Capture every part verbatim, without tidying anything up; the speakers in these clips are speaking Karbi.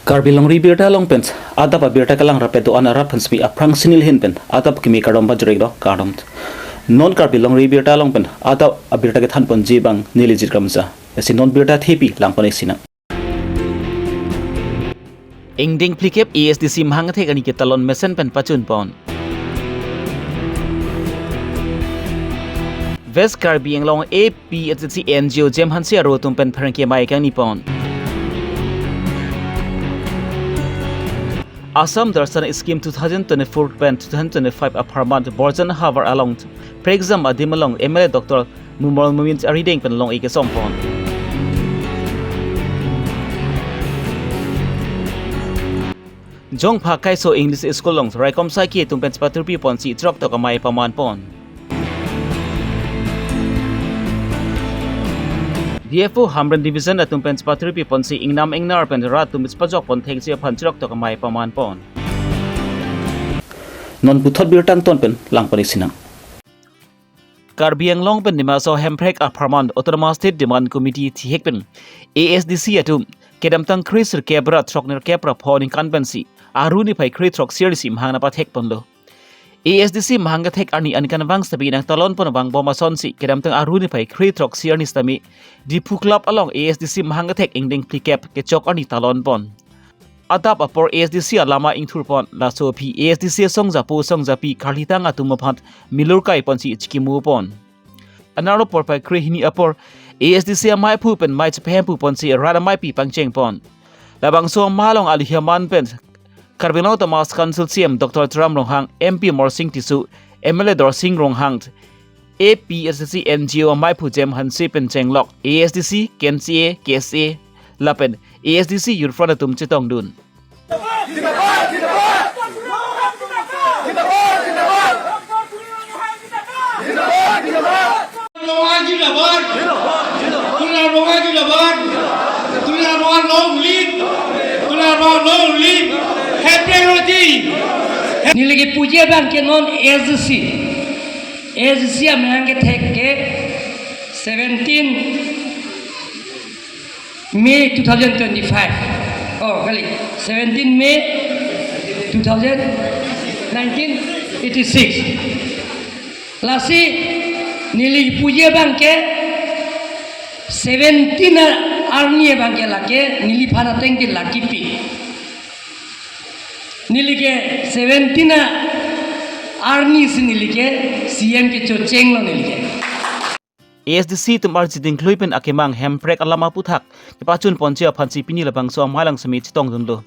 Karbi Longri Birta along pen adap abirta kelang rapet do-an arat aphan semi aphrang sinil hin pen adap kimi kardom pajirek do kardom. Non Karbi Longri Birta along pen adap abirta kethanponji abang neli Jit Kramsa. Lasi non birta thepi langpon-ik sinang. Ingdeng phlikep A S D C mahang thek arni ketalon mesen pen pachunpon. West Karbi Anglong A P H L C N G O Jem Hanse aro atum pen pherangke amei kangnipon. Assam Darshan Scheme two thousand twenty-four pen two thousand twenty-five apharman Borjan Havar along prekjam adim along M L A Doctor Numal Momin arideng pen long-ik kesongpon. Jongpha Kaiso English School along raikom saiki atum pen chepaturipi ponsi chiroktok amei pamanpon. D F O Hamren Division atum pen chepaturipi ponsi ingnam ingnar pen rat atum chepajokpon thekji aphan chiroktok amei pamanpon. Non puthot birta angton pen langpon-ik sinang. Karbi Anglong pen Dima Hasao Hemprek apharman Autonomous State Demand Committee thihek pen A S D C atum kedamtang kre sirkep ra throk nerkep ra pho ningkan pensi Aru niphai kre throksi arni si mahang nangpathekponlo. A S D C mahang kethek arni aningkanvang sitame nangtalonpon vangbom asonsi kedamtang Aru niphai kre throksi arni sitame Diphu Club along A S D C mahang kethek ingdeng phlikep kechok arni talonpon. Adap apor A S D C alama ingthurpon, laso aphi A S D C asong japo asong japi karlitang atum aphan milur kaiponsi chikimupon. Anaro porphai kre hini apor A S D C amaiphu pen mei chepahemphuponsi rat ameipi pangchengpon. Labangso amei along alihaman pen Karbi Anglong Autonomous Council C E M Doctor Tuliram Ronghang, M P Amarsing Tisso, M L A Dorsing Ronghang, A P H L C N G O amaiphu Jem Hanse pen chenglok A S D C, K N C A, K S A lapen A S D C Youth Front atum chetongdun. Ronghang zindabad. Tuliram Ronghang zindabad. Tuliram Ronghang long live. Tuliram Ronghang long live. Hemprek roti. Neli kepuji abang ke non A S D C. A S D C amahang kethek ke seventeen May two thousand twenty-five. Oh, kali. Seventeen May two thousand, nineteen eighty-six. Lasi neli puji abang ke seventeen arni abang ke lake neliphan ateng ke lakipi. Neli ke seventeen arni si neli ke C M kechochenglo neli ke. A S D C atum arjiding klui pen akemang Hemprek alam aputhak kepachunponji aphansi pini labangso amei along semi chetongdunlo.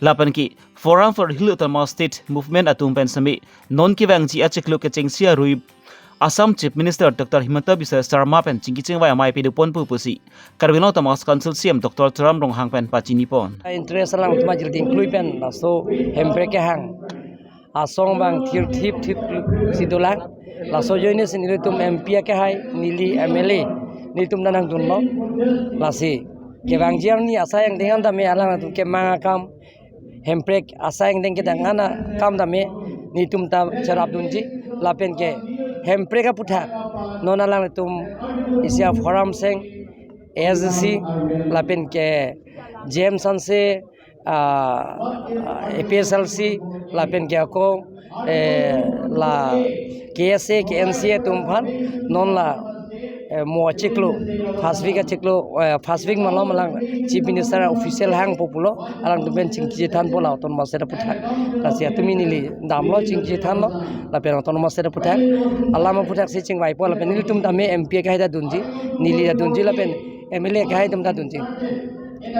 Lapen ke Forum for Hill Autonomous State Movement atum pen semi non kevangji achiklo kechengsi arui Assam Chief Minister Doctor Himanta Biswa Sarma pen chingki chingvai amei padoponpo pusi Karbi Anglong Autonomous Council C E M Doctor Tuliram Ronghang pen pachinipon. Interest alanglitum arjiding klui pen laso Hemprek kehang asong abang thir thip thip si dolang. Laso ajoine si nelitum M P akehai, neli M L A, nelitum nanangdunlo. Lasi kevangji arni asai angdeng an tame alangtum kemang akam, Hemprek asai angdeng kedang an akam tame nelitum ta cherapdunji. Lapen ke Hemprek aputhak non alangtum isi a-forum seng A S D C lapen ke Jem Hanse, ah, A P H L C lapen ke ako, eh, la K S A, K N C A atum aphan non la, eh, mo achiklo, first week achiklo, eh, first week malom alang Chief Minister official hangpo pulo, alangtum pen chingki chethanpo la Autonomous State aputhak. Lasi atum neli damlo chingki chethanlo, lapen Autonomous State aputhak alam aputhak si chingvaipo, lapen nelitum tame M P akehai ta dunji, neli ta dunji lapen M L A akehai atum ta dunji.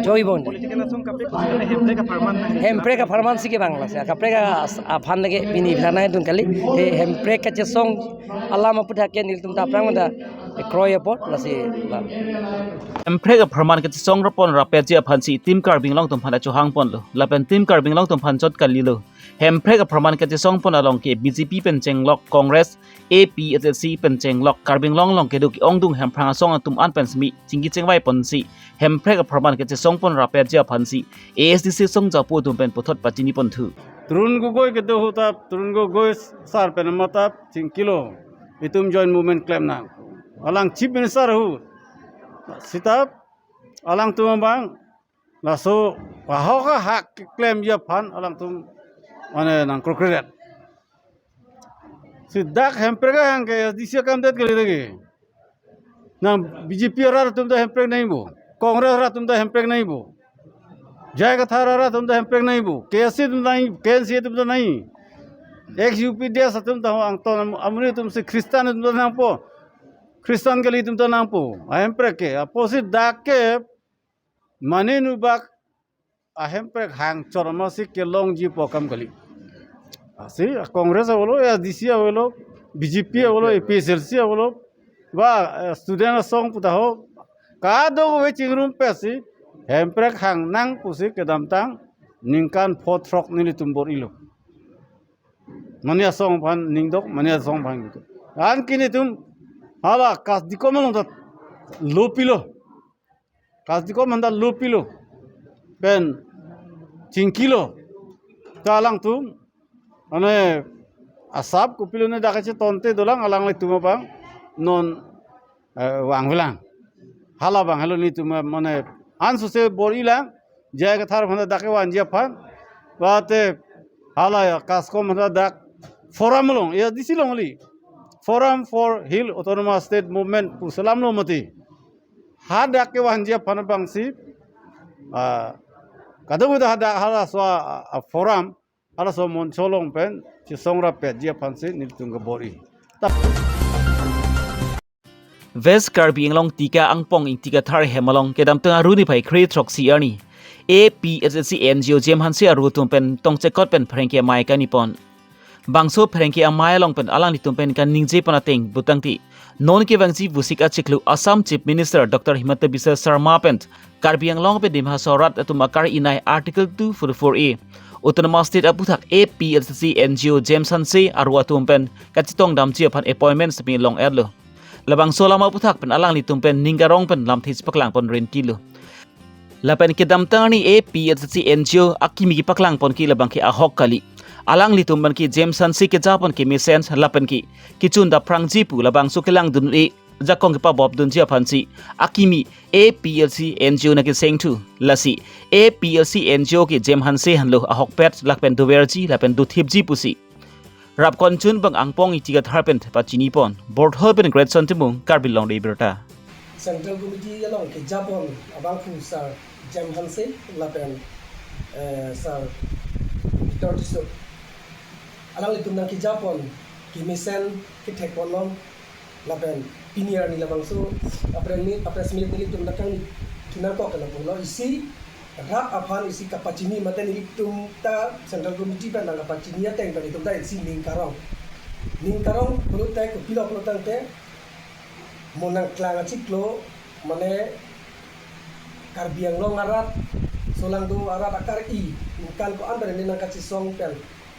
Joibon. Political asong kaprek kositame Hemprek apharman nang. Hemprek apharman si kevang lasi. Kaprek a-, aphan lake pini blanai dun kali. He Hemprek kachesong alam aputhak ke nelitum ta aphrang ta kroi apot lasi la. Hemprek apharman kachesong ropon rapetji aphansi Team Karbi Anglong atum aphan achohangponlo. Lapen Team Karbi Anglong atum aphan chot kalilo. Hemprek apharman kachesongpon along ke B J P pen chenglok Congress, A P H L C pen chenglok Karbi Anglong along kedo ke-ongdung Hemprek asong atum an pen semi chingki chingvaiponsi Hemprek apharman kachesongpon rapetji aphansi A S D C asong japo atum pen puthot pachiniponthu. Tarun Gogoi kedo ahut ta Tarun Gogoi sir pen amat ta chingkilo. Itum joint movement klem nang. Alang Chief Minister ahut sitame alangtum abang laso Ahok ahak klemji aphan alangtum mane nangkrokredet. Si dak Hemprek ahang ke A D C akam det kali lagi. Nang B J P arat atum ta Hemprek nangji bo. Congress arat atum ta Hemprek nangji bo. J I Kathar arat atum ta Hemprek nangji bo. K S A atum ta nangji, K N C A atum ta nangji. Ex U P D S atum ta ho angton am-, amonit atum si Christian atum ta nangpo. Christian kali atum ta nangpo. A Hemprek ke. Apotsi dak ke mane nubak a Hemprek hang chorma si kelongji pu akam kali. Lasi Congress avelo, A D C avelo, B J P avelo, A P H L C avelo, ba, eh, student asong puta ho, kadokave chingrumpetsi Hemprek hang nang pusi kedamtang ningkan pho throk nelitum bor-ilo. Mane asong aphan ningdok, mane asong aphan ningdok. Anke nelitum hala Kasdikom along ta lopilo. Kasdikom aphanta lopilo. Pen chingkilo. Ta alangtum mane asap kopilo ne dak kachetonte dolang, alanglitum abang non, eh, vangvelang. Hala abang helo nelitum mane ansose bor-ilang, J I Kathar aphanta dak kevanji aphan. Bate hala ya Kasdikom aphanta dak forum along, A D C along kali. Forum for Hill Autonomous State Movement pu selamlo mati. Hadak kevanji aphan abangsi, ah, kadokave hadak halaso a, a forum, halaso moncho along pen chesong rappetji aphansi nelitum kebor-i. West Karbi Anglong Tika Angpong Ingti Kathar hem along kedamtang Aru niphai kre throksi arni A P H L C N G O Jem Hanse aru atum pen tongchekot pen pherangke amei kangnipon. Bangso pherangke amei along pen alanglitum pen kaningjepon ateng pulotangte, non kevangji Vosik achiklo Assam Chief Minister Doctor Himanta Biswa Sarma pen Karbi Anglong pen Dima Hasao arat atum akar-inei Article two forty-four A Autonomous State aputhak A P H L C N G O Jem Hanse aru atum pen kachetongdamji aphan appointment semi long-etlo. Labangso alam aputhak pen alanglitum pen ning karong pen lamthe chepaklangpon rentilo. Lapen kedamtang arni A P H L C N G O akimi kepaklangpon ke labang ke ahok kali. Alanglitum pen ke Jem Hanse kejapon kemesen lapen ke kechun dapprangji pu labangso kelangdun-e ajakong kepabopdunji aphansi akimi A P H L C N G O nangkesengthu. Lasi A P H L C N G O ke Jem Hanse henlo ahokpet lapen doverji lapen dothipji pusi Rapkon chun bang Angpong Ingti Kathar pen pachinipon. Borthol pen Greatson Timung, Karbi Longri Abirta. Central Committee along kejapon abangphu Sir Jem Hanse lapen, eh, Sir Peter Tisso. Alanglitum nangkejapon kemesen kethekponlong lapen pini arni labangso a-press meet, a-press meet nelitum nangkang kinangkok ke lapulo, isi rat aphan isi kapachini mate nelitum ta Central Committee pen nangkapachini ateng pen itum ta isi ning karong. Ning karong pulote kopilo pulotangte, mo nangklang achiklo mane Karbi Anglong arat, Solangdo arat akar-i, ningkan ko-an pen nangkachesong pen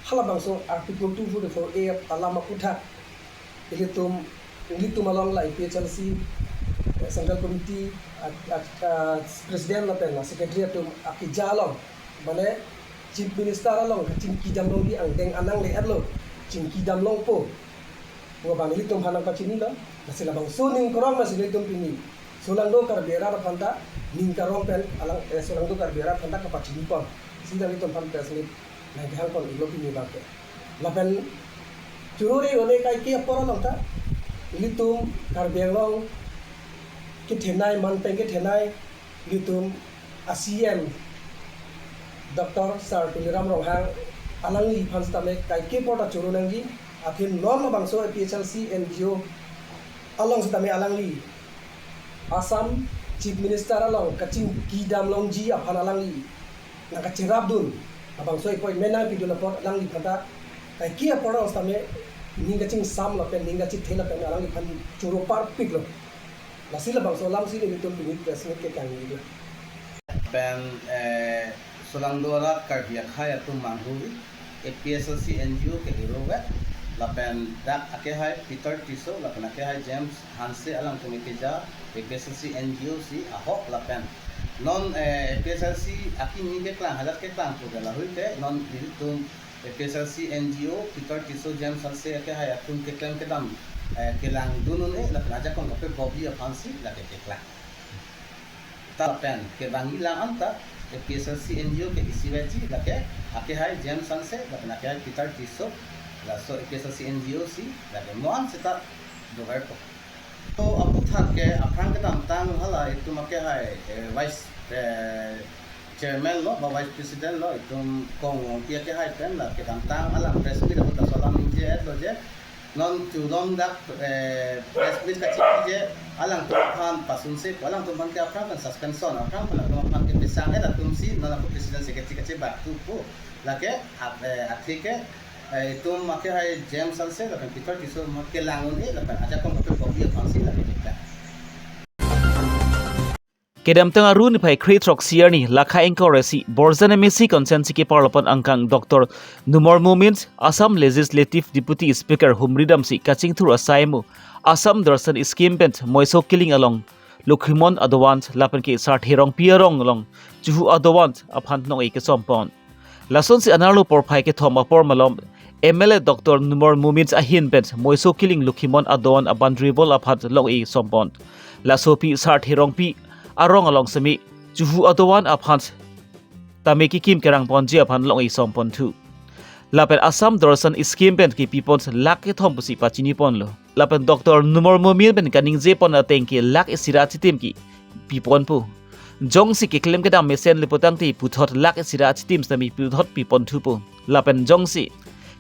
halabangso Article two forty-four A alam aputhak ilitum, ilitum along la A P H L C, eh, Central Committee, ah, ah, ah, President lapen la Secretary atum akeja along, mane Chief Minister along kachingkidamlongji angdeng anang le-etlo, chingkidamlongpo pu abang ilitum aphan nangpachinilo. Lasi labangso ning karong lasi ilitum pini Solangdo Karbi arat aphanta ning karong pen alang, eh, Solangdo Karbi arat aphanta kapachinipon. Sida ilitum aphan press meet nangkehangpon iklo pini abangke. Lapen choro-e-one kaike apor along ta ilitum Karbi Anglong kethenei, manpeng kethenei, ilitum a-C E M Doctor Sir Tuliram Ronghang alangliphan sitame kaike apor ta choro nangji, athe non labangso A P H L C N G O along sitame alangli Assam Chief Minister along kachingkidamlongji aphan alangli nangkacherapdun, labangso appointment nangpidun apot alangliphan ta kaike apor along sitame ning kachingsam lapen ning kachithe lapen alangliphan choro parpiklo. Lasi labangso alamsi nelitum pini press meet kekang nilo. Pen, eh, Solangdo arat Karbi akhei atum manghu, A P H L C N G O ke hero ve, lapen dak akehai Peter Tisso, lapen akehai Jem Hanse alangtum keja A P H L C N G O si ahok lapen non, eh, A P H L C akimi keklang, hajar keklang pu ke lahei te non nelitum A P H L C N G O Peter Tisso Jem Hanse akehai atum keklem kedam, eh, kelangdun un-e lapen ajakong kapebopji aphansi lake keklang. Ta lapen kevangji alam anta APHLC NGO ke isi veji, lake akehai James Hanse, lapen akehai Peter Tisso, laso APHLC NGO si, lake mo-an seta dover po. To aphuthak ke aphrang kedamtang hala itum akehai, eh, vice, eh, chairman lo, ba vice president lo, itum Kong Rongpi akehai pen la kedamtang alang press meet ahut laso alam ningje-et lo je, non chulong dak, eh, press meet kachipiji alangtum aphan pasunse, alangtum aphan ke aphrang pen suspension, aphrang pen alangtum aphan ke pisang-et atum si non ako president secretary kachebak tu po. Lake at-, eh, athe ke, eh, itum akehai James Hanse lapen Peter Tisso ma kelang un-e lapen ajakong kape kopi aphan si lake kita. Kedamtang Aru niphai krethrok siarni lakha ingkoi ra isi Borjan MAC constituency keparlo pen angkang Doctor Numol Momin, Assam Legislative Deputy Speaker humri damsi kachingthur asai mo Assam Darshan Scheme pen Moiso Kiling along Lokhimon Adwan lapen ke Sarthe Rongpi arong along Chuhu Adwan aphan long-e kesompon. Lasonsi anerlo porphai kethom apor malom MLA Doctor Numol Momin ahin pen Moiso Kiling Lokhimon Adwan a-boundary wall aphan long-e sompon. Laso aphi Sarthe Rongpi arong along semi Chuhu Adwan aphan tame kekim kerangponji aphan long-e sompon thu. Lapen Assam Darshan Scheme pen kepipon lakh kethom pusi pachiniponlo. Lapen Doctor Numol Momin pen kaningjepon ateng ke lakh isi ra achitim kepipon po. Jongsi keklem kedam mesen le putangte puthot lakh isi ra achitim sitame puthot pipon thu po. Lapen jongsi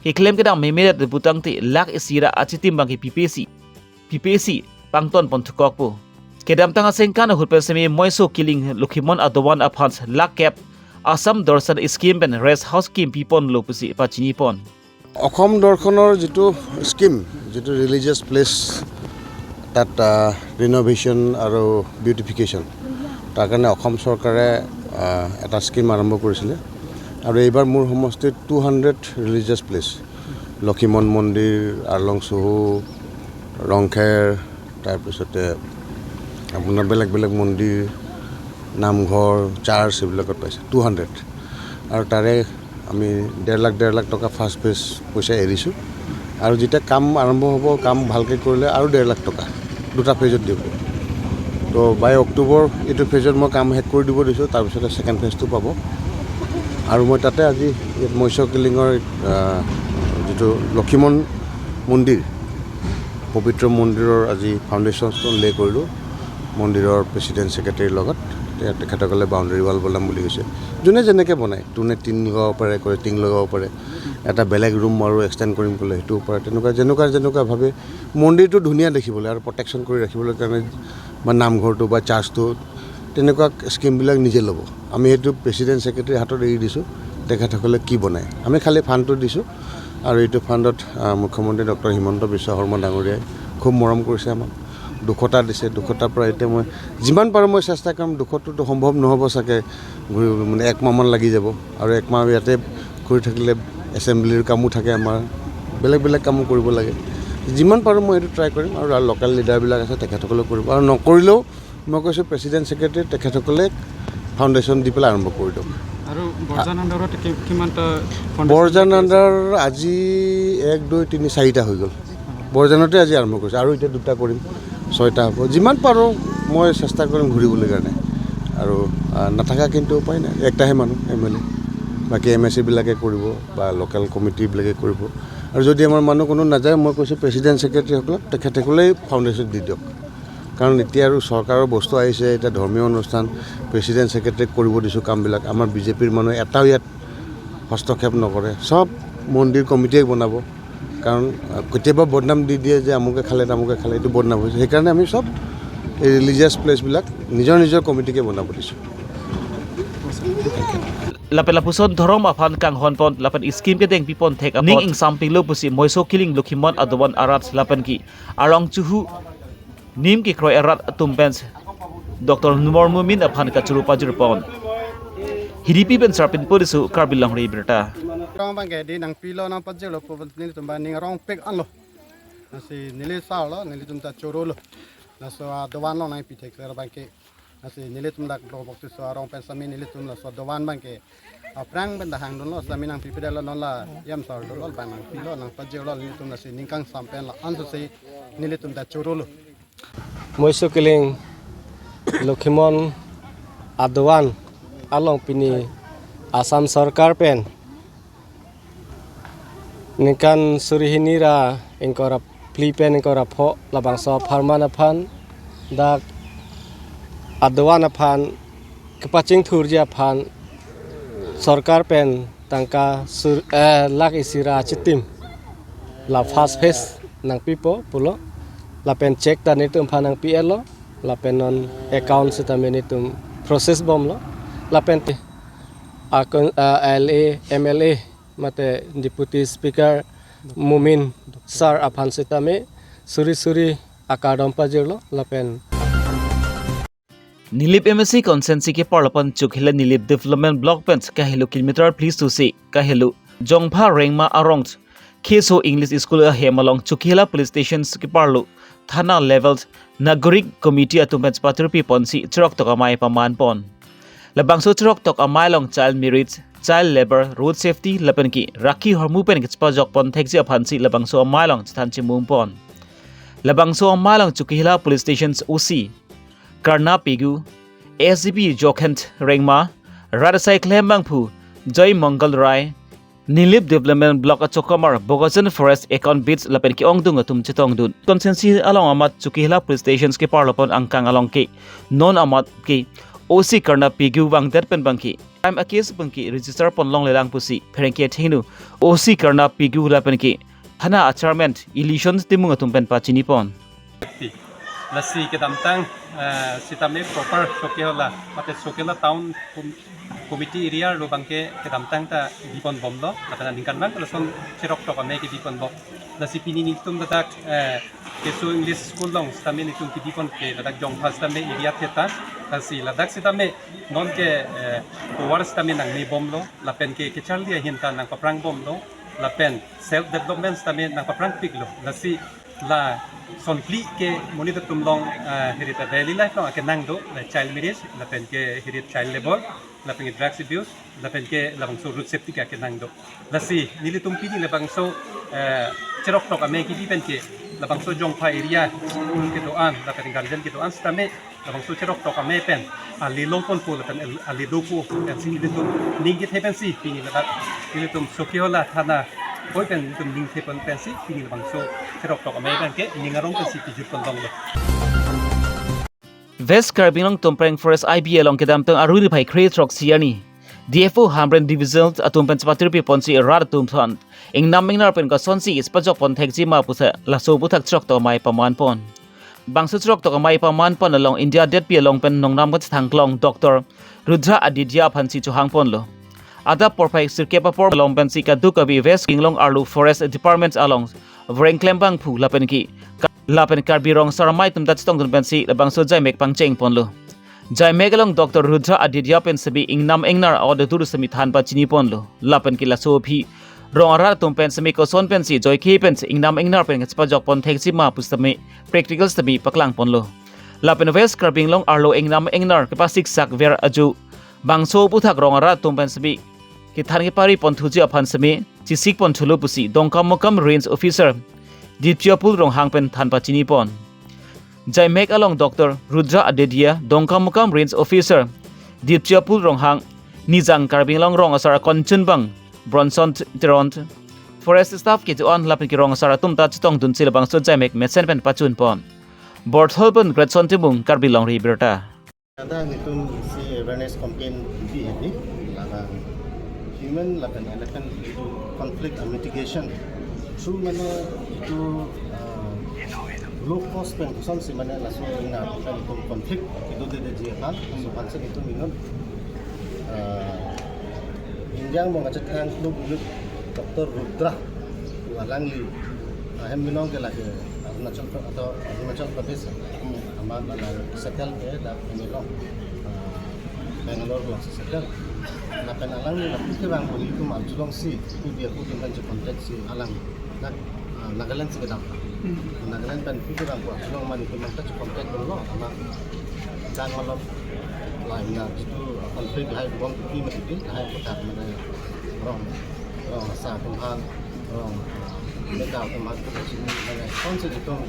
keklem kedam memedet le putangte lakh isi ra achitim abang ke pipe si, pipe si pangtonpon thukok po. Kedamtang asengkan ahut pen semi Moiso Kiling Lokhimon Adwan aphan lakh kep Assam Darshan Scheme pen rest house kimpiponlo pusi pachinipon. অসম দৰ্শনৰ যিটো স্কিম, যিটো religious place, তাত ৰিন'ভেশ্যন আৰু বিউটিফিকেশ্যন, তাৰ কাৰণে অসম চৰকাৰে আহ, এটা স্কিম আৰম্ভ কৰিছিলে। আৰু এইবাৰ মোৰ সমষ্টিত টু হাণ্ড্ৰেড ৰিলিজিয়াছ প্লেচ, লক্ষীমন মন্দিৰ, আৰলং চহু, ৰংখেৰ, তাৰপিছতে আপোনাৰ বেলেগ বেলেগ মন্দিৰ, নামঘৰ, চাৰ্চ, এইবিলাকত পাইছে টু হাণ্ড্ৰেড। আৰু তাৰে আমি ডেৰ লাখ, ডেৰ লাখ টকা ফাৰ্ষ্ট ফেজ পইচা এৰিছোঁ। আৰু যেতিয়া কাম আৰম্ভ হ'ব, কাম ভালকৈ কৰিলে আৰু ডেৰ লাখ টকা দুটা ফেজত দিব। তো বাই অক্টোবৰ এইটো ফেজত মই কাম শেষ কৰি দিব দিছোঁ, তাৰপিছতে ছেকেণ্ড ফেজটো পাব। আৰু মই তাতে আজি ইয়াত মৎস্য কিলিঙৰ, আহ, যিটো লক্ষীমন মন্দিৰ, পবিত্ৰ মন্দিৰৰ আজি ফাউণ্ডেশ্যন ষ্ট'ন লে কৰিলোঁ মন্দিৰৰ প্ৰেচিডেণ্ট ছেক্ৰেটেৰীৰ লগত। তে-, তেখেতসকলে বাউণ্ডেৰী ৱাল বনাম বুলি কৈছে। যোনে যেনেকৈ বনায়, যোনে টিন লগাব পাৰে, কৰে টিন লগাব পাৰে, এটা বেলেগ ৰুম আৰু এক্সটেণ্ড কৰিম ক'লে সেইটোও পাৰে। তেনেকুৱা যেনেকুৱা যেনেকুৱাভাৱে মন্দিৰটো ধুনীয়া দেখিবলৈ আৰু প্ৰটেকশ্যন কৰি ৰাখিবলৈ কাৰণে বা নামঘৰটো বা চাৰ্চটো, তেনেকুৱা স্কিমবিলাক নিজে ল'ব। আমি সেইটো প্ৰেচিডেণ্ট ছেক্ৰেটেৰীৰ হাতত এৰি দিছোঁ, তেখেতসকলে কি বনায়। আমি খালি ফাণ্ডটো দিছোঁ আৰু এইটো ফাণ্ডত, আহ, মুখ্যমন্ত্ৰী ডক্টৰ হিমন্ত বিশ্ব শৰ্মা ডাঙৰীয়াই খুব মৰম কৰিছে আমাক, দুশটা দিছে। দুশটাৰ পৰা এতিয়া মই যিমান পাৰোঁ মই চেষ্টা কৰিম। দুশটোতো সম্ভৱ নহ'ব চাগে, ঘূৰি মানে এক মাহমান লাগি যাব। আৰু এক মাহ ইয়াতে ঘূৰি থাকিলে এছেম্বলিৰ কামো থাকে আমাৰ, বেলেগ বেলেগ কামো কৰিব লাগে। যিমান পাৰোঁ মই এইটো ট্ৰাই কৰিম আৰু, আৰু লোকেল লিডাৰবিলাক আছে, তেখেতসকলেও কৰিব। আৰু নকৰিলেও মই কৈছোঁ প্ৰেচিডেণ্ট ছেক্ৰেটেৰী তেখেতসকলে ফাউণ্ডেশ্যন দি পেলাই আৰম্ভ কৰি দিয়ক। আৰু বৰজান আণ্ডাৰত কি-, কিমানটা ফাউণ্ডেশ্যন বৰজান আণ্ডাৰ আজি এক, দুই, তিনি, চাৰিটা হৈ গ'ল। বৰজানতে আজি আৰম্ভ কৰিছোঁ আৰু এতিয়া দুটা কৰিম, ছয়টা হ'ব। যিমান পাৰোঁ মই চেষ্টা কৰিম ঘূৰিবলৈ কাৰণে। আৰু, আহ, নাথাকা কিন্তু উপায় নাই, একটাহে মানুহ এম এল এ, বাকী এম এ চিবিলাকে কৰিব বা লোকেল কমিটিবিলাকে কৰিব। আৰু যদি আমাৰ মানুহ কোনো নাযায়, মই কৈছোঁ প্ৰেচিডেণ্ট ছেক্ৰেটেৰীসকলক তেখেতসকলেই ফাউণ্ডেশ্যন দি দিয়ক। কাৰণ এতিয়া আৰু চৰকাৰৰ বস্তু আহিছে, এতিয়া ধৰ্মীয় অনুষ্ঠান প্ৰেচিডেণ্ট ছেক্ৰেটেৰীক কৰিব দিছোঁ কামবিলাক। আমাৰ বি জে পিৰ মানুহ এটাও ইয়াত হস্তক্ষেপ নকৰে, চব মন্দিৰ কমিটিয়ে বনাব। কাৰণ, আহ, কেতিয়াবা বদনাম দি দিয়ে যে আমুকে খালে, তামুকে খালে, এইটো বদনাম হৈছে। সেইকাৰণে আমি চব এই ৰিলিজিয়াছ প্লেচবিলাক নিজৰ নিজৰ কমিটিকে বনাব দিছোঁ। Lapen lapuson dhorom aphan kanghonpon lapen scheme kedengpipon thek apot ning ingsampiklo pusi Moiso Kiling Lokhimon Adwan arat lapen ke arong Chuhu nim kekroi arat atum pen Doctor Numol Momin aphan kachuru pajurpon. Hidipi pen Sarpin Poriso, Karbi Longri Abirta. Arong abang ke di nangpilo nangpajirlo pu nelitum abang ning arongpik anlo. Lasi neli sarlo, nelitum ta chorolo. Laso adwan along nangpi thek ser abang ke. Lasi nelitum dak Block Boktiso arong pen sami nelitum laso adwan abang ke aphrang pen ta hangdunlo, sami nangpipedetlo, non la yam sardunlo, abang nangpilo, nangpajirlo nelitum, lasi ning kangsam pen la-an si nelitum ta chorolo. Moiso Kiling Lokhimon Adwan along pini Assam Sorkar pen ningkan suri hini ra ingkoi ra phli pen ingkoi ra pho labangso apharman aphan dak adovan aphan kepachingthurji aphan sorkar pen tangka sur, eh, lakh isi ra chitim la first phase nangpipo pulo, lapen cheque ta netum aphan nangpi-etlo, lapen non account sitame netum process bomlo, lapen te akon, ah, L A, M L A mate Deputy Speaker Momin sir aphan sitame suri suri akardom pajirlo, lapen Nilip M A C constituency keparlo pen Chokihola Nilip Development Block pen kahelo kilometer phli susi kahelo Jongpha Rengma arong Keso English School ahem along Chokihola Police Station keparlo thana level Nagorik Committee atum pen patirpi ponsi cheroktok amei paman pon. Labangso cheroktok amei along child marriage, child labour, road safety lapen ke rakhi hormu pen kechepajok pon thekji aphansi labangso amei along chethan chimum pon. Labangso amei along Chokihola Police Station O C Karna Pegu, S D P Jokhent Rengma, rat asai klem abangphu Joy Mangal Rai, Nilip Development Block achokomar, Bokajan Forest Account Beats lapen ke-ongdung atum chetongdun. Constituency along amat Chokihola Police Station keparlo pen angkang along ke non amat ke O C Karna Pegu vangdet pen abangke crime a case abangke register pon longlelang pusi pherangke athengno O C Karna Pegu lapen ke thana a chairman Illusion Timung atum pen pachini pon. Lasi kedamtang, eh, sitame proper Chokihola, mate Chokihola town com-, committee area arlo abangke kedamtang ta bipon bomlo, lapen aningkan abang lason cheroktok amei kebipon bom. Lasi pini netum ladak, eh, Keso English School along sitame netum kebipon ke ladak Jongpha sitame area theta, lasi ladak sitame non ke, eh, tovar sitame nangne bomlo, lapen ke kecharli ahin ta nangpaprang bomlo, lapen self development sitame nangpaprang piklo, lasi lason phli ke monit atum along, eh, hirit a daily life along akenang do, la child marriage, lapen ke hirit child labour, lapen ke drugs abuse, lapen ke labangso road safety ke akenang do. Lasi nelitum pini labangso, eh, cheroktok amei kebi pen ke labangso Jongpha area school kedo-an, lapen guardian kedo-an sitame labangso cheroktok amei pen ale longponpo lapen ale dopo pensi nelitum ning kethe pensi pini ladak nelitum Chokihola thana poi pen nelitum ning the pon pensi pini labangso cheroktok amei pen ke ning arong pensi pijut pon longlo. West Karbi Anglong Tumpreng Forest I B along kedamtang aruni phai kre throksi arni D F O Hamren Division atum pen chepatirpi ponsi rat atum aphan ingnam ingnar pen kosonsi chepajok pon thekji ma pusi laso aputhak cheroktok amei paman pon. Bangso cheroktok amei paman pon along India detpi along pen nongnam kachethang kelong Doctor Rudra Aditya aphansi chohang ponlo. Adap porphai sirkep apor along pensi kadokave West Karbi Anglong arlo Forest Department along voreng klem abangphu lapen ke, lapen Karbi Rong Asar amei atum ta chetongdun pensi labangso jaimek pangcheng ponlo. Jaimek along Doctor Rudra Aditya pen sitame ingnam ingnar aoda dur sitame than pachini ponlo. Lapen ke laso aphi rong arat atum pen sitame koson pensi joike pensi ingnam ingnar pen kachepajok pon thekji ma pu sitame practical sitame paklang ponlo. Lapen West Karbi Anglong arlo ingnam ingnar kepasiksak ver ajo bangso aputhak rong arat atum pen sitame kethan kepari pon thuji aphan sitame chesik pon thulo pusi Dongkamukam Range Officer Dipchapul Ronghang pen than pachini pon. Jaimek along Doctor Rudra Aditya, Dongkamukam Range Officer Dipchapul Ronghang, Nijang Karbi Anglong Rong Asar akon chunbang Bronson Teron, Forest Staff kedo-an lapen ke rong asar atum ta chetongdunsi labangso jaimek mesen pen pachun pon. Borthol pen Gretson Timung, Karbi Longri Abirta. Ada nelitum isi awareness campaign bi hedi, laga human lapen elephant itu conflict mitigation through mane itu, uh, low cost pen kosonsi mane laso ingnar pen itu conflict itu dede ji aphan, laso aphansi itu minum, uh, India mong aja thang klub unit Doctor Rudra alangli ahem binong ke lake Arunachal Pra-, atau Arunachal Pradesh, amat alang settle ke dak ini long, ah, Bangalore long settle. Lapen alangli lapu kevang pon itum arjulongsi, itum dia itum kan contact si alang dak, ah, Nagaland si kedam. Nagaland pen itum kevang pon arjulong mani itum mangta contact dolo, amat dan malok lain na jitu conflict lahai bom itum mati lahai putar mana rong, rong asar atum aphan, rong, ah, mega atum aphan, mane kosonsi itum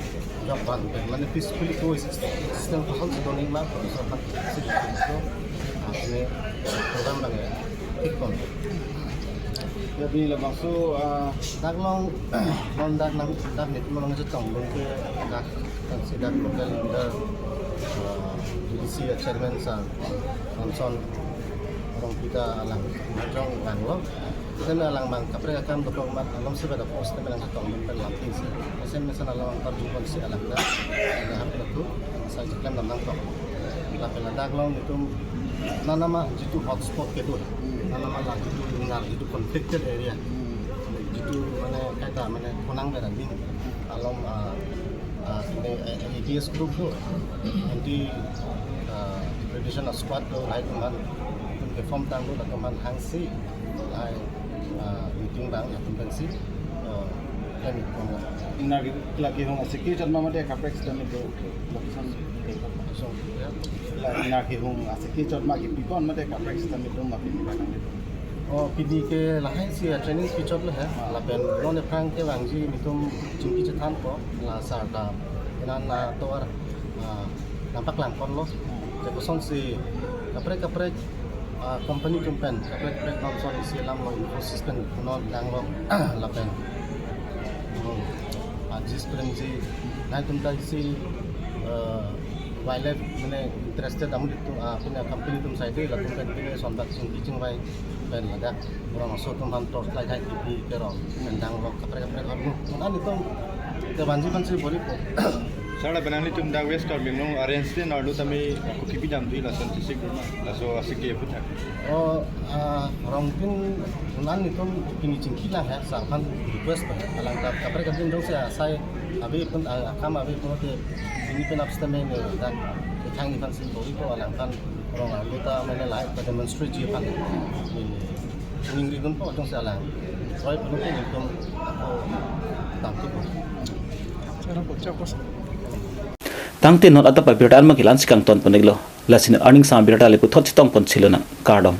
jok ban pen, mane peacefully coexist, existence kosonsi doning ma, kosonsi aphan, si itum itu, ah, ini Program abang ya. Thik pon. Jadi labangso, ah, dak along, non dak nang, dak netum along chetong abang ke dak, kan si dak local leader, ah, B D C chairman sir, Samson Rongpi ta alang, Majong langlo. Lapen alang abang kaprek akam dokok mat alam sebe da post temen ang tong pen lamting si. Mesen mesen alang antar jumpa si alang da. Ada hap latu, sai jeklem dam nangkok. Lapen ladak along netum nanama jitu hotspot kedo. Nanama la jitu ingnar, jitu conflicted area. Jitu mane kaita mane khonang beranding along, ah, ah, ini, eh, A P S group do, anti, ah, traditional squad do, lahai atum aphan, atum ke form tang do, latum aphan hangsi, lahai, ah, meeting abang, latum pensi, ah, kami kong. Ingnar ke lagi hong asiki chot ma mate kaprek sitame do, loksan. So, ya. La ingnar kehung asiki chot ma kipi pon mate kaprek sitame do ma pini ba nang. Oh, pini ke lahai si, ah, training kichot lo he. Lapen non aphrang kevangji netum chingki chethanpo, la sar ta. Kenan la tovar, ah, nangpaklang ponlo. Te kosonsi kaprek kaprek, ah, company atum pen, kaprek kaprek non son isi alam lo info system non dang lo lapen. Oh, ah, jis premji, nai atum ta isi, ah, wildlife mane interested amonit atum, ah, pini company atum side latum pen pini sonbak chingki chingvai pen ladak. Orang aso atum aphan torch light hai kipi kerong, pen dang lo kaprek kaprek hormu. Mane netum kevanji aphansi bor-ipo. Sir, lapen nanglitum dak West Karbi Anglong arrange din arlo tame ako kipi damji lason tisik rumah. Laso asiki aphuthak. Oh, ah, Rongpin, non netum pini chingki lang he, sir aphan request ba. Alang dak kaprek kaprek dong si asai ave pun, ah, akam ave pun te pini pen apstame ne dak kethang aphansi bor-ipo, alang aphan rong arlo ta mane lahai ta demonstrate ji aphan. Ini ningri dunpo, dong si alang. Roi pun ke netum ako damtupo. Sekarang kocak pas. Tangte non adap abirta arma kelang si kangton pon-iklo. Lasi non arni asam abirta le puthot chetong pon chilonang, kardom.